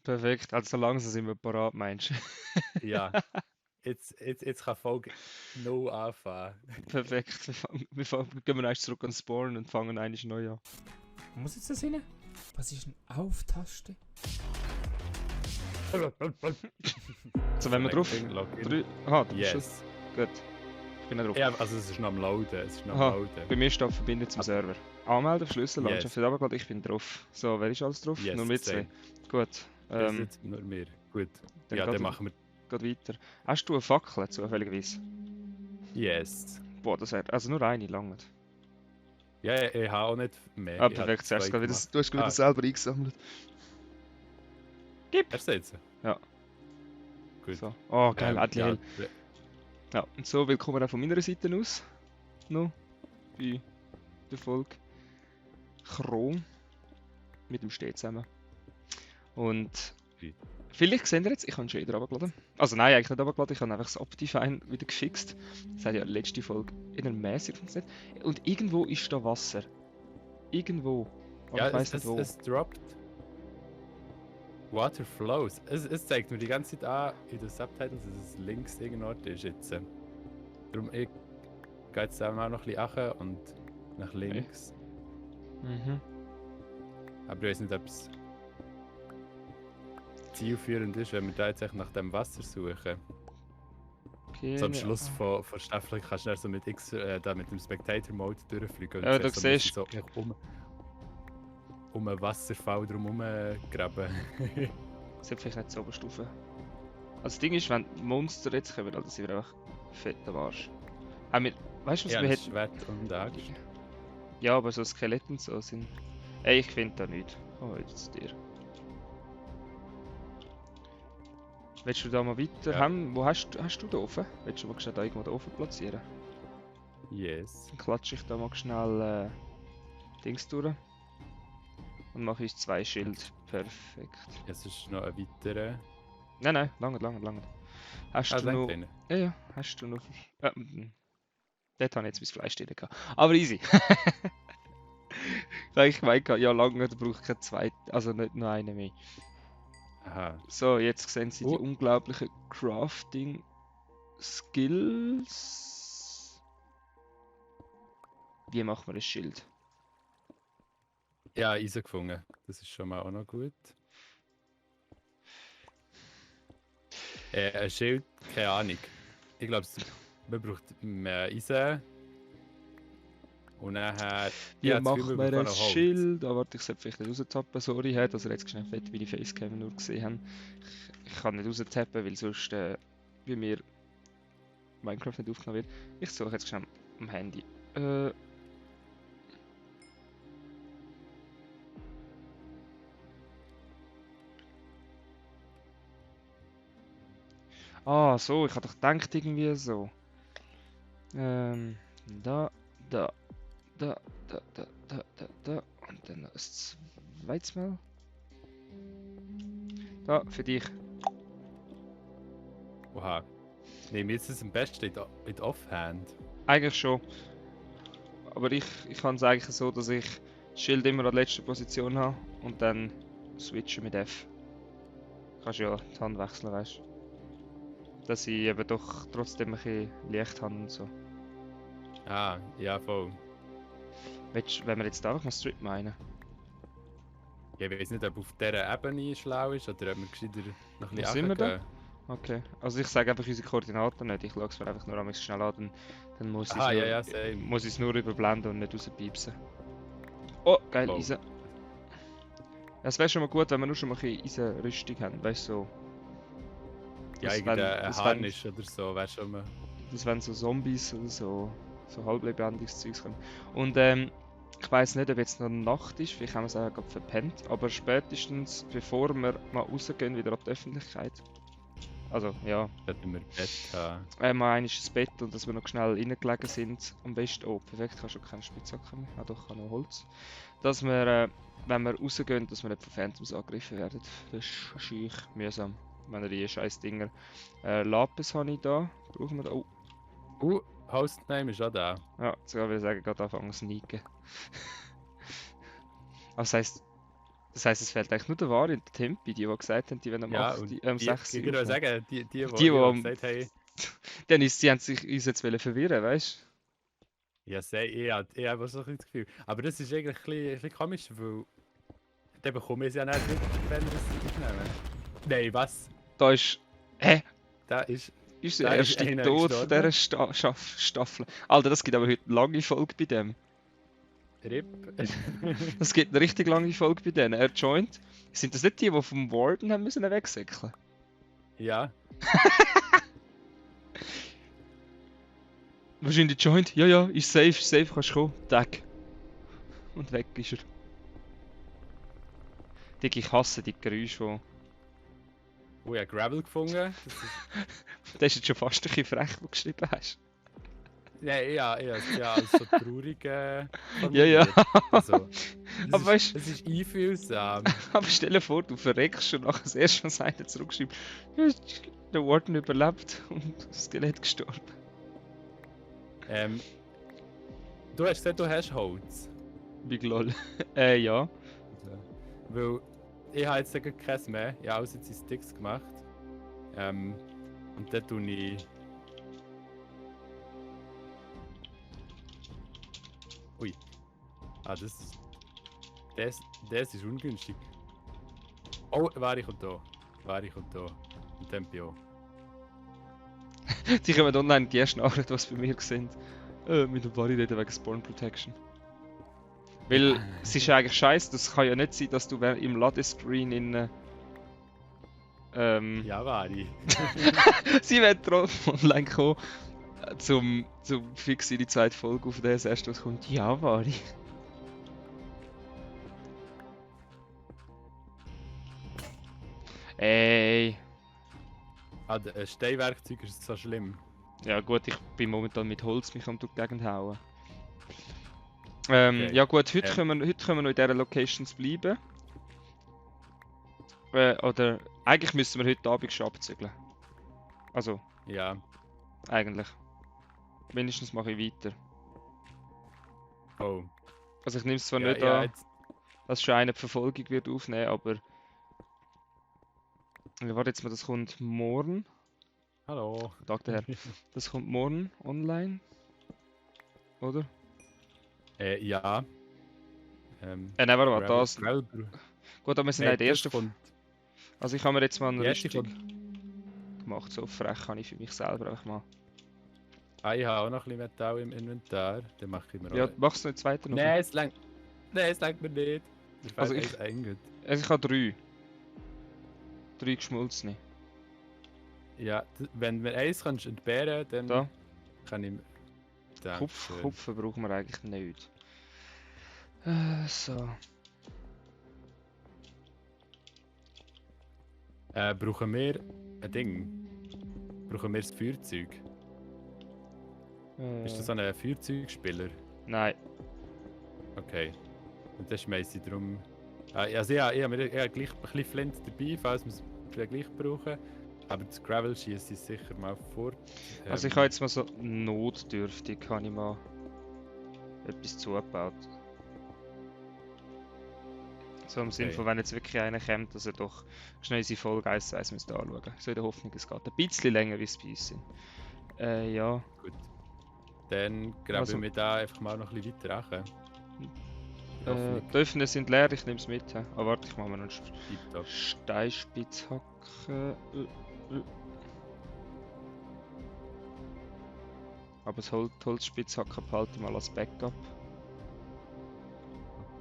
Perfekt. Also so langsam sind wir parat, meinst du? Ja, jetzt kann Folge 0 anfangen. Perfekt. Gehen wir erst zurück an Spawn und fangen eigentlich neu an. Muss jetzt das rein? Was ist eine Auf-Taste? So, wenn wir drauf. Login. Aha, du bist schon. Yes. Gut. Ich bin auch drauf. Ja, also es ist noch am Loaden. Es ist noch am Aha, Loaden. bei mir steht verbinden zum Server. Anmelden, Schlüssel, Yes. Landschaft wird runtergeladen, ich bin drauf. So, wer ist alles drauf? Yes, Nur mit zwei. same. Gut. Das ist jetzt nur mir. Gut. Dann Ja, geht dann machen wir. weiter. Hast du eine Fackel zufälligerweise? Yes. Boah, das wäre. Also nur eine lange. Ja, ich habe auch nicht mehr. Ah, Ich habe perfekt. zwei Du hast gerade wieder Ah. selber eingesammelt. Gib! Erst jetzt? Ja. Gut. So. Oh, geil, Adliel. Ja, Ja, und so willkommen auch von meiner Seite aus. Noch bei der Folge. Chrom. Mit dem Steh zusammen. Und Okay. vielleicht seht ihr jetzt, ich habe ihn schon wieder runtergeladen. Also nein, eigentlich nicht runtergeladen, ich habe einfach das Optifine wieder gefixt. Das hat ja letzte Folge mäßig funktioniert. Und irgendwo ist da Wasser. Irgendwo. Aber ja ich weiß nicht wo. es droppt. Water flows. Es zeigt mir die ganze Zeit an in den Subtitles, dass es links irgendwo ist jetzt. Darum ich gehe jetzt auch noch ein bisschen nach und nach links. Mhm. Aber ich weiß nicht, ob es zielführend ist, wenn wir da jetzt echt nach dem Wasser suchen. Okay, So am Schluss von Staffel kannst du dann so mit da mit dem Spectator-Mode durchfliegen. Ja, du so siehst. so um einen Wasserfall drum graben. Das ist vielleicht nicht so Oberstufe. Also das Ding ist, wenn Monster jetzt kommen, dann sind wir einfach fett am Arsch. Weißt du, was Ja, wir das hätten? Schwert und Axt. Ja, aber so Skelette und so sind. Ey, ich finde da nichts. Oh, jetzt zu dir. Willst du da mal weiter Ja. haben? Wo hast du den Ofen? Willst du mal schnell da irgendwo den Ofen platzieren? Yes. Dann klatsche ich da mal schnell Dings durch. Und mache uns 2 Schild. Perfekt. Es ist noch ein weiterer. Nein, lange. Hast du noch. Einen. Ja, hast du noch. Dort habe ich jetzt mein Fleisch drin gehabt. Aber easy. Weil ich meine, ja, lange, da brauche ich keinen zweiten. Also nicht noch einen mehr. Aha. So, jetzt sehen Sie die Oh. unglaublichen Crafting Skills. Wie machen wir ein Schild? Ja, Eisen gefunden. Das ist schon mal auch noch gut. Ein Schild, keine Ahnung. Ich glaube, man braucht mehr Eisen. Und nachher. Wie ja, das machen Gefühl, wir ein brauchen Holz. Schild? Aber warte, ich sollte vielleicht nicht raustappen. Sorry, dass ihr jetzt schnell fett meine Facecam nur gesehen habt. Ich kann nicht raustappen, weil sonst bei mir Minecraft nicht aufgenommen wird. Ich suche jetzt schnell am Handy. Ah, so, ich habe doch gedacht irgendwie so. Da. Und dann noch ein zweites Mal. Da, für dich. Oha. Nee, mir ist es am besten in Offhand. Eigentlich schon. Aber ich kann es eigentlich so, dass ich das Schild immer an der letzten Position habe und dann switchen mit F. Kannst ja die Hand wechseln, weißt du. Dass ich eben doch trotzdem ein bisschen Licht habe und so. Ah, ja, voll. Wenn wir jetzt einfach mal Strip meinen. Ja, ich weiß nicht, ob auf dieser Ebene schlau ist oder ob wir gescheiter noch ein Wo bisschen sind wir da? runtergehen. Okay. Also ich sage einfach unsere Koordinaten nicht. Ich schaue es mir einfach nur einmal schnell an, dann muss ich Aha, ja, same. muss ich es nur überblenden und nicht rauspiepsen. Oh, geil, Wow. Eisen. Es wäre schon mal gut, wenn wir nur schon mal ein bisschen Eisenrüstung haben, weißt du, so. Ja, Das irgendein wenn- Harnisch oder so, weißt du mal. Das wenn so Zombies oder so halblebendiges Zeugs kommen. Und ich weiß nicht, ob jetzt noch Nacht ist, vielleicht haben wir es auch gerade verpennt, aber spätestens bevor wir mal rausgehen, wieder ab die Öffentlichkeit. Also, ja, Hätten wir Bett haben. mal einmal ins Bett und dass wir noch schnell reingelegen sind. Am besten, oh, perfekt, ich habe schon keine Spitzhacke mehr. Ah, doch, ich habe noch Holz. Dass wir, wenn wir rausgehen, dass wir nicht von Phantoms angegriffen werden. Das ist schier mühsam, wenn ihr die scheiß Dinger. Lapis habe ich da. Brauchen wir da. Oh, Hostname ist auch da. ja, jetzt würde ich sagen, gerade anfangen zu sneaken. Also, das heisst, Das heisst, es fehlt eigentlich nur der Vari und der Tempi, die gesagt haben, die wollen am Ja, 8, und am die, 6 ich würde aufnehmen. sagen, die, Die am- gesagt haben, Sie haben sich uns jetzt verwirren, weißt ja, ich habe so ein bisschen das Gefühl. Aber das ist eigentlich ein bisschen komisch, weil dann bekomme ich es ja nicht mit, wenn wir es aufnehmen. Nein, was? du? Da ist. Hä? Da ist, Ist da der ist erste einer Tod von dieser gestorben. Staffel. Alter, das gibt aber heute eine lange Folge bei dem. RIP. Das gibt eine richtig lange Folge bei denen. Er joint. Sind das nicht die, die vom Warden haben müssen wegsäckeln? Ja, Wahrscheinlich joint. Ja, ja, ist safe, kannst du kommen. Tag. Und weg ist er. Digga, ich hasse die Geräusche, oh ja, Gravel gefunden. Das ist jetzt schon fast ein bisschen frech, was du geschrieben hast. Nein, ja, als so traurig Ja, formuliert. ja. Also, Aber weißt es ist einfühlsam. aber stell dir vor, du verreckst und nachher das erste Mal sagt er zurückgeschrieben, ja, der Warden überlebt und das Skelett gestorben. Du hast gesagt, du hast Holz. Big lol. Ja. Weil ich habe jetzt gerade keins mehr. Ich habe alles jetzt in Sticks gemacht. Und dann tue ich. Ui. Ah, das ist ungünstig. Oh, Vari kommt da. Und Tempi auch. Die kommen online die ersten Nachrichten, was bei mir sind. Mit dem Body reden wegen Spawn Protection. Weil es ist eigentlich scheiße, das kann ja nicht sein, dass du im Ladescreen in. Ja, Vari. Sie werden trotzdem online kommen, zum fix in die zweite Folge auf das erste, was kommt. Ja, Vari. Ey. Ah, das Steinwerkzeug ist so schlimm. Ja gut, ich bin momentan mit Holz mich durch die Gegend hauen. Okay. Ja gut, heute können wir noch in dieser Locations bleiben. Oder eigentlich müssen wir heute Abend schon abzügeln. Also, Ja. eigentlich. Mindestens mache ich weiter. Oh. Also ich nehme es zwar Ja, nicht ja, an, jetzt, dass schon eine die Verfolgung wird aufnehmen, aber... Ja, warte jetzt mal, das kommt morgen. hallo. Tag der Herr. Das kommt morgen online. Oder? Ja. Nein, warte mal, das... Gravel, Gut, aber wir sind Nein, nicht der erste... das kommt. Also ich habe mir jetzt mal eine Die erste Rüstung kommt. gemacht, so frech kann ich für mich selber einfach mal. Ah, ich habe auch noch ein bisschen Metall im Inventar. Den mache ich mir Ja, auch. machst du nicht zweite noch? Nein, es langt mir nicht. Mir Also fehlt ich- eins eingut. Also ich habe 3. 3 geschmolzene. Ja, wenn wir eins kannst entbehren, dann Da. kann ich. Dankeschön. Kupfer brauchen wir eigentlich nicht. So. Brauchen wir ein Ding? Brauchen wir das Feuerzeug? Ist das so ein Feuerzeugspieler? Nein. Okay. Und das schmeiße ich darum. Also ich habe gleich ein bisschen Flint dabei, falls wir es vielleicht gleich brauchen. Aber das Gravel schieße ich sicher mal fort. Also ich habe jetzt mal so notdürftig, habe ich mal etwas zugebaut. So im Sinn Okay. von, wenn jetzt wirklich einer kommt, dass er doch schnell unsere Folge 1 müsste anschauen. So in der Hoffnung, es geht ein bisschen länger, wie es bei uns sind. Ja. Gut. Dann graben Also- wir da einfach mal noch ein bisschen weiter rein. Die Öffner sind leer, ich nehme es mit. Aber warte, ich mache mir noch einen Tipptopp. Steinspitzhacke. Aber das Holzspitzhacke behalte ich mal als Backup.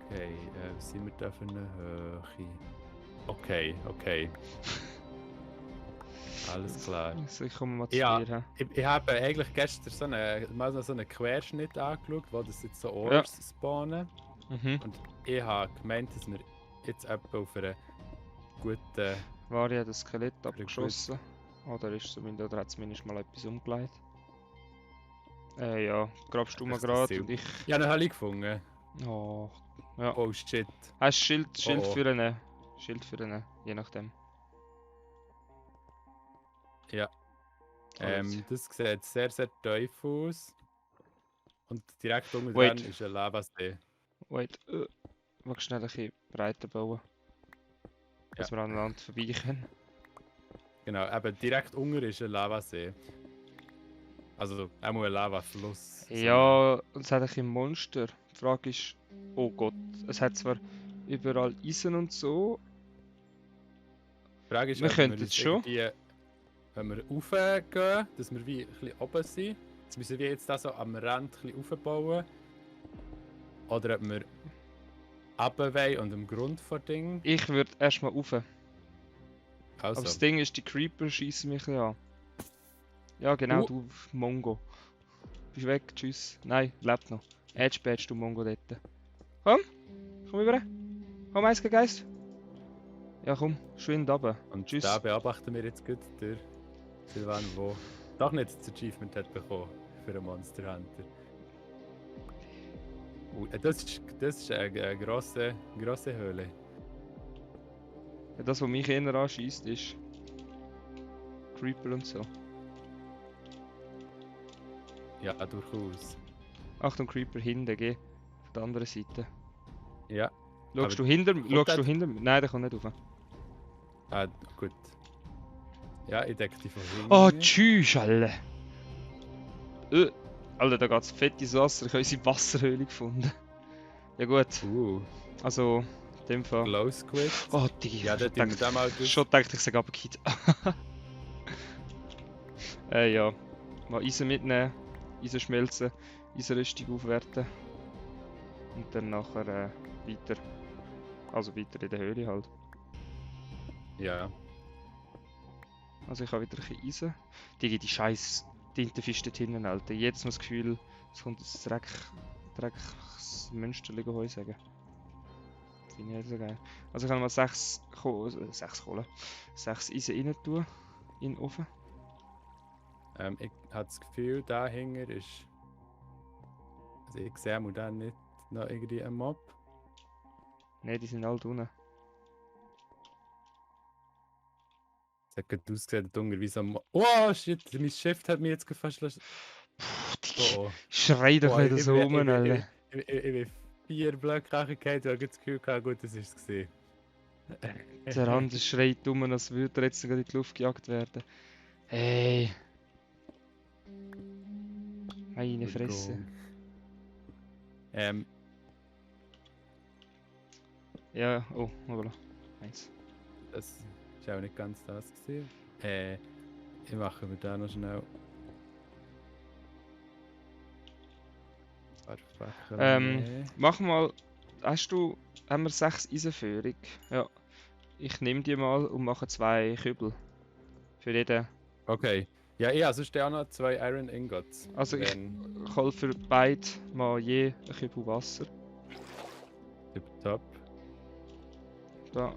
Okay, was sind wir da für eine Höhe? Okay. Alles klar. Also ich komme mal zu Ja. dir. Ich habe eigentlich gestern mal so einen Querschnitt angeschaut, wo das jetzt so Ors spawnen. Mhm. Und ich habe gemeint, dass wir jetzt etwa auf einer guten. Vari hat das Skelett gut. abgeschossen. Oder ist zumindest, oder hat zumindest mal etwas umgelegt. Ja, grabst du mal Das ist gerade Silber. und ich. Ja, eine Hölle gefunden. Oh. Ja. Oh shit. Hast du Schild Oh. für einen? Schild für einen, je nachdem. Ja. Alright. Das sieht sehr, sehr tief aus. Und direkt unten Wait. dran ist ein Lavasee. Wait, mag schnell ein bisschen breiter bauen. dass wir aneinander vorbei können. Genau, eben direkt unten ist ein Lavasee. Also auch mal ein Lavafluss. so Ja, und es hat ein bisschen Monster. Die Frage ist, oh Gott, es hat zwar überall Eisen und so. Die Frage ist, Wir ob wir könnten es uns schon. irgendwie, wenn wir raufgehen, dass wir wie ein bisschen oben sind. Jetzt müssen wir jetzt da so am Rand ein bisschen aufbauen. Oder ob wir runter wollen und am Grund von Ding. Ich würde erstmal rauf. Aber Also. das Ding ist, die Creeper schießen mich ein bisschen an. Ja, genau, Uh. du Mongo. Bist weg, tschüss. Nein, lebt noch. Edge Badge, du Mongo dort. Komm rüber. Komm, Eisgeist. Ja, komm, schwind runter. Und Tschüss. da beobachten wir jetzt gut der Silvan, der doch nicht das Achievement hat bekommen für einen Monster Hunter. Das ist eine grosse Höhle. Ja, das, was mich eher anschießt, ist Creeper und so. Ja, durchaus. Achtung, Creeper hinten, geh. Auf der anderen Seite. Ja, Schaust du aber hinter kommt Schaust der- du hinter Nein, der kommt nicht rauf. gut. Ja, ich decke die von hinten. Oh, tschüss, alle. Alter, da geht's fett ins Wasser. Ich habe unsere Wasserhöhle gefunden. Ja gut, also, in dem Fall. Glow Squid. Oh, Digi, Ja, ich dort tun wir den mal durch. schon gedacht, ich sage aber Kid. Ja. Mal Eisen mitnehmen, Eisen schmelzen, Eisenrüstung aufwerten. Und dann nachher weiter. Also weiter in der Höhle halt. Ja. Also ich habe wieder ein bisschen Eisen. Digi, die scheiß Tintenfisch dort hinten, Alter. Jetzt mal das Gefühl, es kommt das Drecksmünsterli Heu sagen. Finde ich nicht so geil. Also ich kann mal 6 Kohle. 6 Eisen rein tun. In den Ofen. Ich habe das Gefühl, dahinter ist. Also ich sehe mal dann nicht noch irgendwie einen Mob. Ne, die sind alle unten. Es hat gerade ausgesehen, der Dunger wie so ein Mob. Oh shit, mein Schiff hat mich jetzt fast lassen. Puh, Digi. Oh, Schrei doch oh. nicht so rum, Alter. Ich bin 4 Blöcke angekehrt, weil ich das Gefühl hatte, gut, das war es gewesen. Der andere schreit um, als würde er jetzt gerade in die Luft gejagt werden. Hey. Meine Fresse. Ja, oh, voilà. Eins. Das war auch nicht ganz das gewesen. Ich mache mir da noch schnell. Mach mal. Haben wir 6 Eisenführung? Ja. Ich nehme die mal und mache 2 Kübel. Für jeden. Okay. Ja, ich habe sonst auch noch 2 Iron Ingots. Also ich Wenn- hole für beide mal je ein Kübel Wasser. Tipptopp. Da.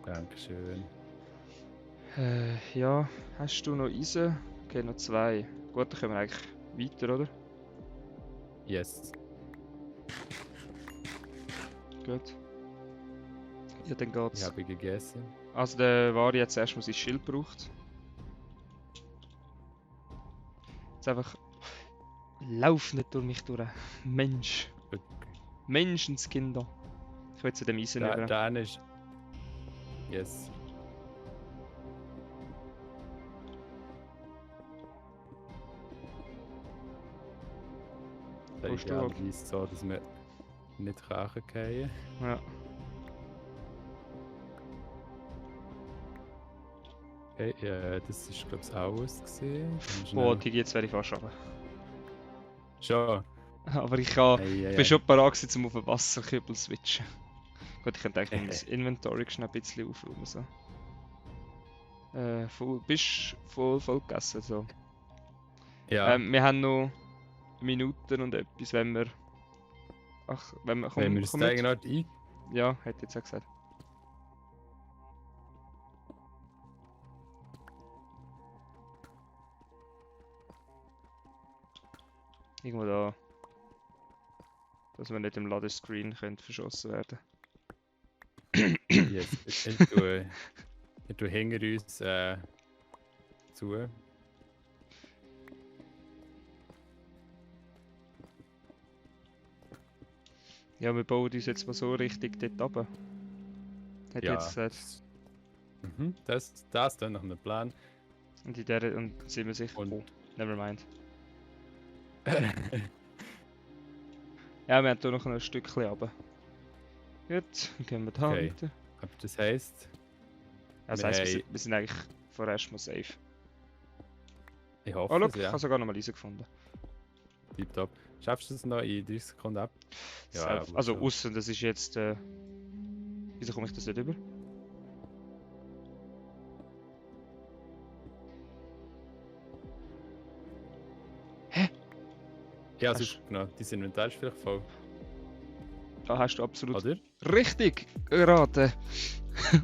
Dankeschön. Ja, hast du noch Eisen? Okay, noch 2. Gut, dann können wir eigentlich weiter, oder? Yes. Gut. Ja, dann Ich geht's. habe gegessen. Also der Vari jetzt erstmal sein Schild braucht. Jetzt einfach... Lauf nicht durch mich durch. Mensch. Gut. Menschenskinder. Ich will zu dem Eisen über. Da ist. Yes. Das ist Gehst du ab? idealerweise so, dass wir nicht krachen können. Ja. Okay, das ist glaube ich alles gesehen. Boah, Digi, jetzt werde ich fast runter. Schon. Aber ich kann... Ei, ei, Ich bin ei. schon parat gewesen, um auf den Wasserkübel zu switchen. Gut, ich könnte eigentlich mein Inventory schnell ein bisschen aufräumen. So. Bist voll gegessen. So. Ja, Wir haben noch Minuten und etwas, wenn wir... Ach, wenn wir... wenn wir es komm mit. eigentlich noch ein. Ja, hätte ich jetzt auch gesagt. Irgendwo da. Dass wir nicht im Ladescreen können verschossen werden. Yes. Ich tue hinter uns zu. Ja, wir bauen uns jetzt mal so richtig dort runter. Hat Ja. jetzt gesagt. Das dann nach einem Plan. Und in der und sind wir sicher. Und- Oh, never mind. Ja, wir haben hier noch ein Stückchen runter. Gut, dann gehen wir da Okay. weiter. Aber das heisst, Das Wir heisst, haben- wir sind eigentlich vorerst mal safe. ich hoffe Oh, schau, es, ich ja. habe sogar noch mal Eisen gefunden. Tipptopp. Schaffst du es noch in 30 Sekunden ab? Safe. aber Also, so. außen, das ist jetzt. Wieso komme ich das nicht über? Ja, Hast- sonst, genau. Dein Inventar ist vielleicht voll. Da hast du absolut Oder? richtig geraten.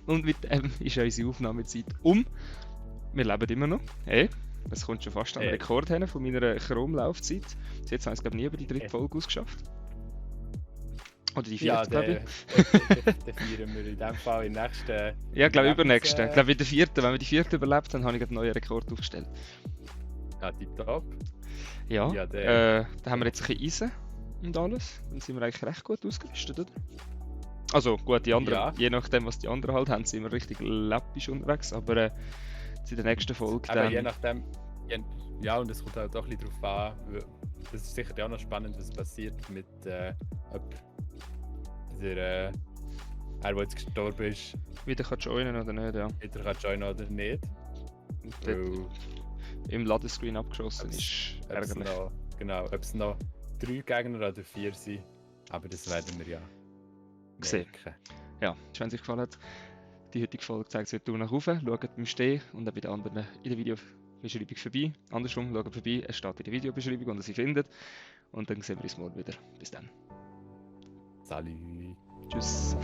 Und mit dem ist unsere Aufnahmezeit um. Wir leben immer noch. Hey, es kommt schon fast an den Hey. Rekord hin von meiner Chrome-Laufzeit. Bis jetzt habe ich es glaube ich nie über die dritte Hey. Folge ausgeschafft. Oder die Ja, vierte, glaube den feiern wir in dem Fall in der nächsten. ich. Ja, glaube ich Lebens- übernächste. Ich glaube in der vierten, wenn wir die vierte überlebt haben, habe ich einen neuen Rekord aufgestellt. Ja, tipptopp. Ja, Ja, da haben wir jetzt ein bisschen Eisen und alles. Dann sind wir eigentlich recht gut ausgerüstet, oder? Also gut, die anderen, Ja. je nachdem was die anderen halt haben, sind wir richtig läppisch unterwegs, aber in der nächsten Folge Aber dann... je nachdem. Ja, und es kommt halt auch ein bisschen darauf an. Es ist sicher auch noch spannend, was passiert mit ob der der jetzt gestorben ist, wieder kann joinen oder nicht, ja. wieder kann joinen oder nicht. Und dort Weil im Ladescreen abgeschossen Ob's- ist ob's ärgerlich. noch, genau, ob es noch 3 Gegner oder 4 sind. Aber das werden wir ja Sehen. merken. Ja, wenn es euch gefallen hat, die heutige Folge zeigt es wieder nach oben. Schaut beim Stehen und auch bei den anderen in der Videobeschreibung vorbei. Andersrum, schaut vorbei, es steht in der Videobeschreibung und ihr sie findet. Und dann sehen wir uns morgen wieder. Bis dann. Salut. Tschüss.